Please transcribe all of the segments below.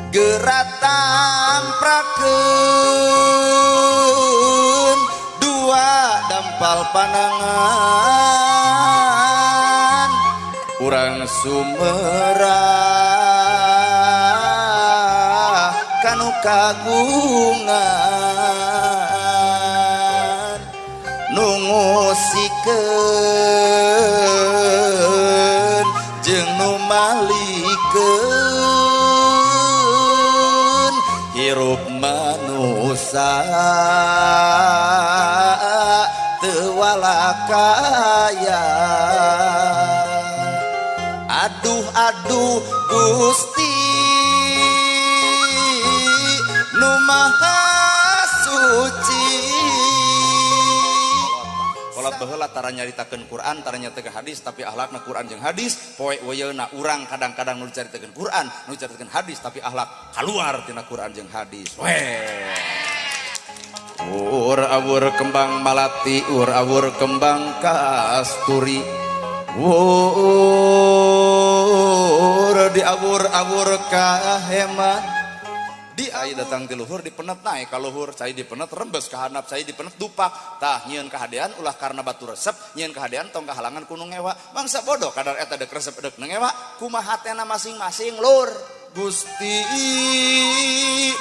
Geratamprakeun dua dampal panangan urang sumerah kanu kagungan nu ngusikeun jeung nu malikeun hirup manusa teu walakaya. Aduh aduh Gusti nu Maha Suci. Kolot baheula tara nyaritakeun Quran, tara nyaritakeun hadis, tapi akhlakna Quran jeung hadis. Poe weyeuna urang kadang-kadang nu dicaritakeun Quran, nu dicaritakeun hadis, tapi akhlak kaluar tina Quran jeung hadis. Weh. Ur awur kembang malati, ur awur kembang kasturi, ur diawur-awur kahemat. Di cai datang di luhur dipenet naik ka luhur, cai dipenet rembes ka handap, cai dipenet dupak. Tah nyieun kahadean ulah karena batu resep, nyieun kahadean tong kahalangan ku nu ngewa. Bangsa bodoh kadar eta deuk resep deuk ngewa, kumaha hatena masing-masing lur. Gusti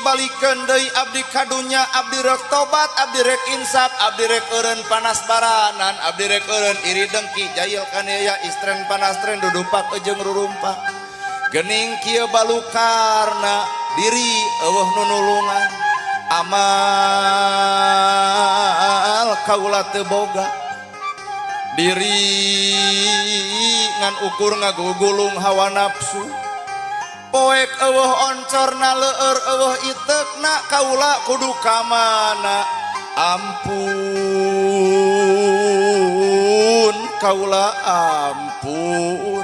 balikeun deui abdi ka dunya, abdi rek tobat, abdi rek insaf, abdi rek eureun panas baranan, abdi rek eureun iri dengki, jail kaneya istren panastren dudupak jeung rurumpak. Gening kieu balukarna diri eueuh nu nulungan, amal kaula teu boga diri ngan ukur ngagugulung hawa nafsu. Poek eueuh oncorna leueur eueuh iteukna kaula kudu ka mana. Ampun kaula ampun.